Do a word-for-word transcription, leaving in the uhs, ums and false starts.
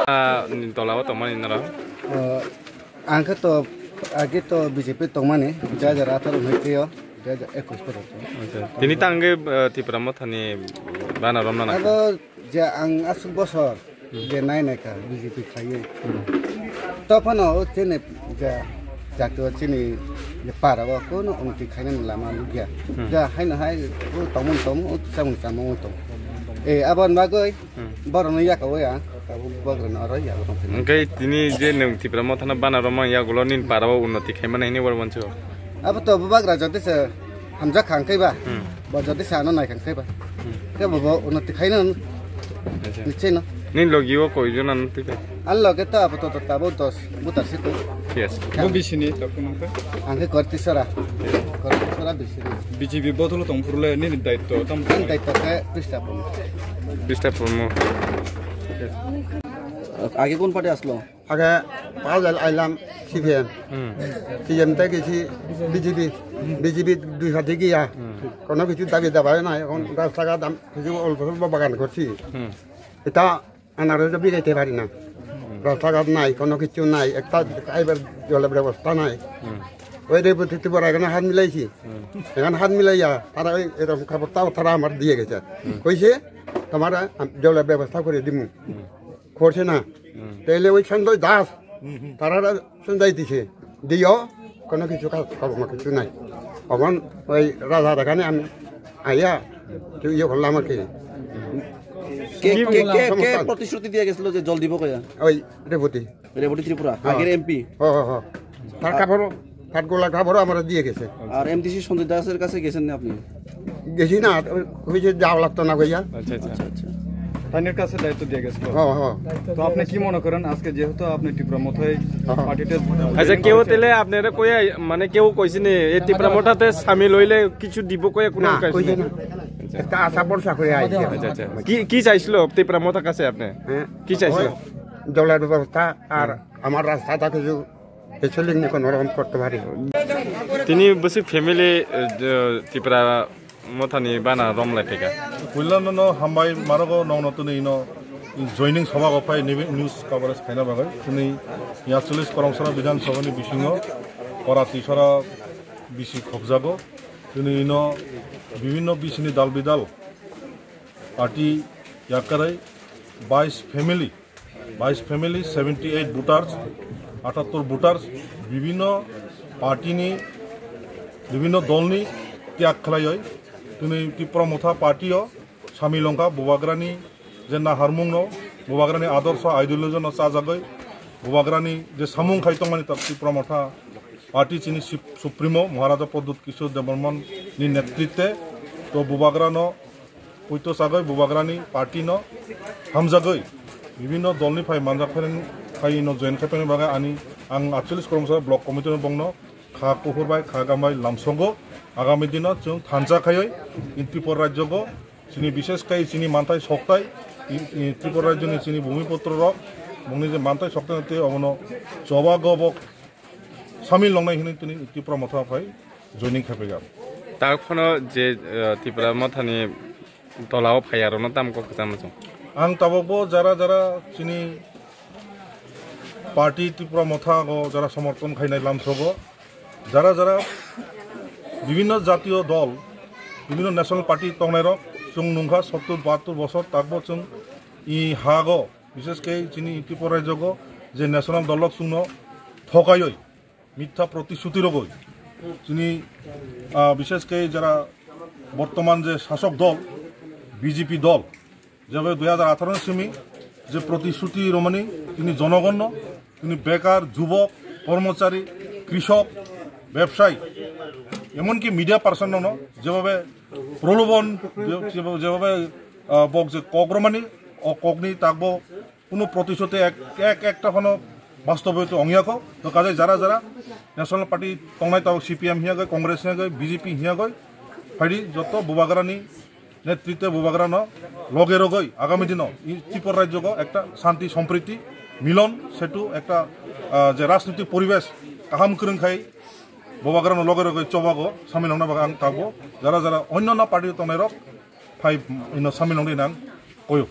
Ah, ni tola o tongmani norok? Ah, ang khe to, age to B J P tongmani, dui hajar atharo hwnkhe tei o, dui hajar ekwis porjonto. Acha. Tini tangwi, ah, Tipra Mothani bana romna nang. Abo je ang aswk bosor je nai nai kha B J P khaiwi. Tophano o chini je jatio chini je para o kono unnoti khainani lama nukya. Hmm. Ja haino hai o tongmung tongmung, o chamung chamung tong. Eh, aboni bagwi Hmm. Borokno yaka o ya, tabuk bubagrano aro ya borok. Hwnkhe tini je nwng Tipra Mothano bana romani yagulo nini para o unnoti khaimani hinwi oro wancho. Abo to bubagra jodi se hamjak kha hwnkhe ba, Hmm. bo jodi se ano nai kha hwnkhe ba. Hmm. Khe bo bo unnoti khaino Acha. Nicheno. Nini logi o koi jona no twi kha? Ani loge to abo to, to tabuk dos butar se to. Yes. Bo bisini to kuno khe? Ang khe Kortisora. Kortisora bisini. B J P bodolo tong phuru le nini daitto tam Ani daitto khe Krista Promo. Krista Promo. Age kon party aslo? Age pajal ailam C P M. Hmm. C P M te gesi B J P. B J P dui hati giya. Hmm. Kono kichu dabi dabai nai, kon rasta ghat dam kichu olpo olpo bagan korchi. Hmm. Eta Anaro je birai te pari na. Rasta ghat nai, kono kichu nai, ekta aibar joler bebosta nai. Hmm. Oi Reboti Tripura ekhane hat milaisi. Hmm. Ekhane hat milaiya, tara oi erom khobor tao tara amar diye geche. Hmm. Koise, tomara am-, joler bebosta kore dimu. Hmm. Korse na. Hmm. Tele oi Sanjoy Das. Hmm. Tara Sundai dise, diyo, kono kichu ka, kormo kichu nai. Obon, oi raja dagani ami, aya, tu iyo lama ke. Ke, ke, ke, ke Samstan. Protishruti diya gesilo je jol dibo koya? Oi, Reboti. Reboti Tripura, Ha. Agir M P. Ho, ho, ho. Tar kaboro, tar gola kaboro amara diye gese. আর এমডিসি সঞ্জয় দাসের কাছে গেছেন না আপনি? গেছি না, ওই যে যাওয়া লাগতো না কইয়া। আচ্ছা, আচ্ছা। আচ্ছা, আচ্ছা। তাইনের কাছে দায়িত্ব দিয়ে গেছিল। হ্যাঁ, হ্যাঁ। তো আপনি কি মনে করেন, আজকে যেহেতু আপনি টিপ্রা মথায় হ্যাঁ। পার্টিতে আচ্ছা, কেউ তাহলে আপনারা কইয়া, মানে, কেউ কইছেনি, এই টিপ্রা মথাতে সামিল হইলে কিছু দিব কইয়া কোনো না, কাজ কইছে নেই? না। একটা আশা ভরসা করে আইছে। আচ্ছা, আচ্ছা। কি, কি চাইছিল টিপ্রা মথার কাছে আপনি? হ্যাঁ। কি চাইছিল? ওই জলের ব্যবস্থা আর আমার রাস্তাটা কিছু Actually, কোনো রকম করতে পারি। Tini bwswk family, eh, Tipra Mothani bana romlai phaikha. Puilano no hambai marogo nongno tini ino joining sobago phai nini news coverage khaina bagwi. Tini yatcholish Koromsora Bidhan Sabhani bisingo ora tisora bisi khokjago. Tini ino bibhinno bisini dal bidal party yakarwi bais family bais family, seventy eight voters, atattor voters, bibhinno party ni, bibhinno dol ni tyag khlaiwi tini Tipra Motha party o samil wngkha. Bubagrani je naharmung no, Bubagrani adorsho ideology no chajagwi, Bubagrani je samung khai tongmani ta Tipra Motha party chini sup-, supremo Maharaja Pradyut Kishore Debbarman ni netritwe to Bubagrano poito sagwi Bubagrani party no hamjagwi bibhinno dol ni phai manjak phaini phai no join khai phaini bagwi ani ang aatcholish Koromsora block committee no bongno kha kuphur bai kha gam bai lamsongo. Agami dino chwng thansa khaiwi in Tripura rajyo go chini bishesh kai chini manthai soktai in, in Tripura rajyo ni chini bhumiputro rok bongni je manthai soktai tei obono choba go bo samil longnai hinwi tini Tipra Motha phai joining khai phaikha. Tak phano je, eh, Tipra Mothani tolao phaiya rokno tamo kok kwchangma chwng. Ang tabukbo jara jara chini party Tipra Motha go jara somorthon khainai lamsogo, jara jara bibhinno jatiyo dol, bibhinno national party tongnai rok chwng nungkha sottur bahattur bosor takbo chwng i hago, bishesh khe chini Tripura rajyogo je national dol rok chwngno thokaiwi, mitha protishruti rogwi chini, ah, bishesh khe jara bortoman je sasok dol B J P dol, jebe dui hajar atharo ni simi je protishruti romani tini jonogonno, tini bekar, jubok, kormochari, krishok, bebsai, emonki media person no jebhabe prolobon, je-, jebhabe, ah, bok je kok romani, o kokni takbo Kuno protishuti ek, ek, ekta phano bastoboyito ongya kho. To kajai jara jara National Party tongnai tao C P M hiyagoi, Congress hiyagoi, B J P hiyagoi, phaidi joto Bubagrani নেতৃত্বে বুবাগ্রানো লগে রগই আগামী দিনও ই ত্রিপুরা রাজ্যগো একটা শান্তি সম্প্রীতি মিলন সেতু একটা আহ, যে রাজনৈতিক পরিবেশ কাহাম করুন খাই বুবাগ্রানো লগে রগই চবাগো সামিল হনা বাগা আং থাকবো যারা যারা অন্যান্য পার্টি তনাইরক ফাই ইনো সামিল হংদি নাং কয়ো